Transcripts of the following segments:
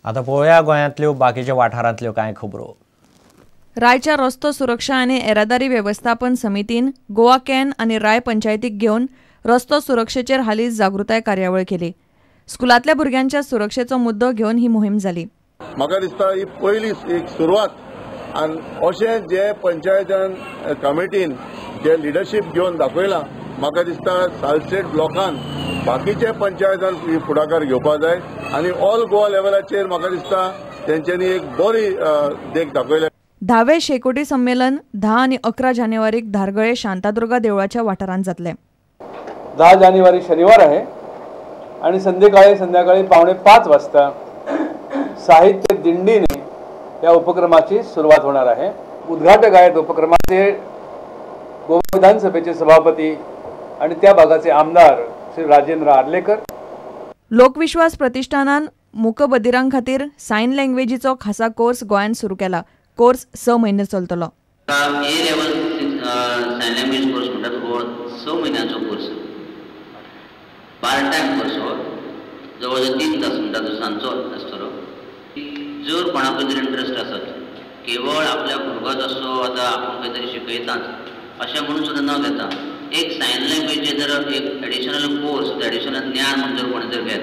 आतां पळोवया गोंयांतल्यो बाकीच्या वाठारांतल्यो कांय खबरो. रायच्या रस्तो सुरक्षा आनी येरादारी वेवस्थापन समितीन गोवा can आनी राय पंचायतीक घेवन रस्तो सुरक्षेचेर हालींच जागृताय कार्यावळ केली. स्कुलांतल्या भुरग्यांच्या सुरक्षेचो मुद्दो घेवन ही मोहीम जाली. म्हाका दिसता ही पयली एक सुरवात आनी अशें जे पंचायतान कमिटीन जे लिडरशीप घेवन दाखयलां, म्हाका दिसता सालसेट ब्लॉकान बाकीचे पंचायतान फुडाकार घेवपाक जाय आनी ऑल गोवा लेवलाचेर म्हाका दिसता तेंच्यांनी एक बरी देख दाखयल्या. धावे शेकोटी संमेलन 10 आनी 11 जानेवारीक धारगळे शांतादुर्गा देवळाच्या वाठारांत जातले. 10 जानेवारी शनिवार आहे आणि संध्याकाळी 4:45 वाजता साहित्य दिंडीने या उपक्रमाची सुरुवात होणार आहे. उद्घाटक आहेत उपक्रमाचे गोवा विधानसभेचे सभापती आणि त्या भागाचे आमदार श्री राजेंद्र आर्लेकर. लोकविश्वास प्रतिष्ठानान मूकबधिरां खातीर सायन लँग्वेजीचो खासा कोर्स गोंयांत सुरू केला. कोर्स 6 म्हयने चलतलो. A level sign language course म्हणटात हो 6 म्हयन्याचो कोर्स, पार्ट टायम कोर्स हो, जवळ जवळ 3 तास म्हणटा तो सांजचो आसतलो. जर कोणाकूय जर इंट्रस्ट आसत केवळ आपल्या भुरगोच असो आतां आपूण खंय तरी शिकयताच अशें म्हणून सुद्दां न घेता एक सायन लँग्वेज जर एक एडिशनल कोर्स, एडिशनल ज्ञान म्हणून जर कोणी जर घेत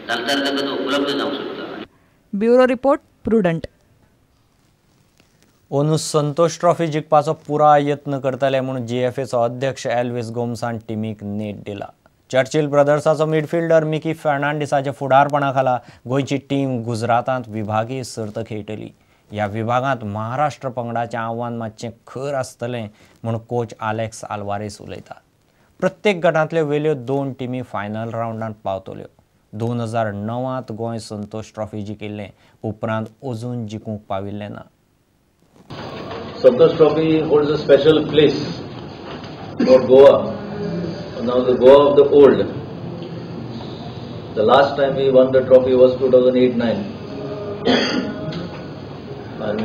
जाल्यार ताका तो उपलब्ध जावंक शकता. Bureau report, Prudent. अंदू संतोष ट्रॉफी जिखपाचो पुराय यत्न करतले म्हूण जीएफएचो अध्यक्ष एल्विस गोम्सान टिमीक नेट दिला. चर्चिल ब्रदर्साचो मिडफिल्डर मिकी फर्नांडीसाच्या फुडारपणा खाला गोंयची टीम गुजरातांत विभागीय सर्त खेळटली. ह्या विभागांत महाराष्ट्र पंगडाचें आव्हान मातशें खर आसतलें म्हूण कोच आलेक्स आल्वारेस उलयता. प्रत्येक गटांतल्यो वेल्यो 2 टिमी फायनल रावंडांत पावतल्यो. 2009 गोंय संतोष ट्रॉफी जिखिल्लें उपरांत अजून जिखूंक पाविल्लें ना. Santosh Trophy holds a special place for Goa. Now the Goa of the old. The last time we won the trophy was 2008-9, and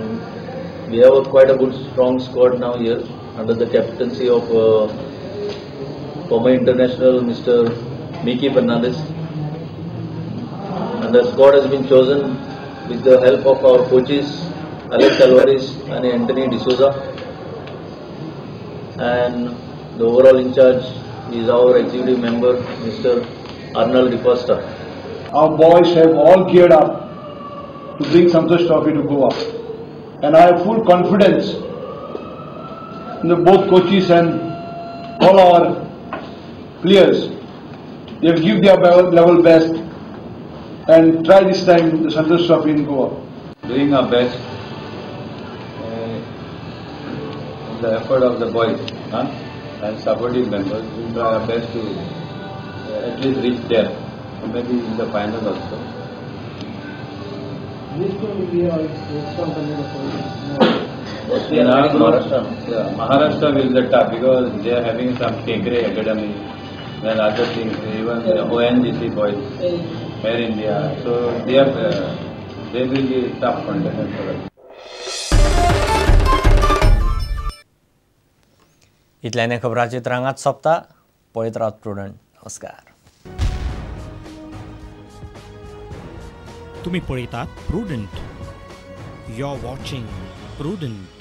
we have quite a good strong squad now here under the captaincy of former international Mr. Mickey Fernandez. And the squad has been chosen with the help of our coaches Alex Alvarez and Anthony D'Souza, and the overall in charge is our executive member Mr. Arnold DeCosta. Our boys have all geared up to bring Santosh Trophy to Goa, and I have full confidence in the both coaches and all our players. They will give their level best and try this time the Santosh Trophy in Goa. Doing our best, the effort of the boys and supporting members, we will try our best to at least reach there, or maybe in the final also. Maharashtra. Yeah, Maharashtra will be the top because they are having some Kekre Academy and other things, even the ONGC boys, Air India. So they are, they will be tough contenders for us. इतल्याने खबराचित्रांगात सोंपता. पळयत रावत prudent. नमस्कार. तुम्ही पळयतात Prudent. You are watching Prudent.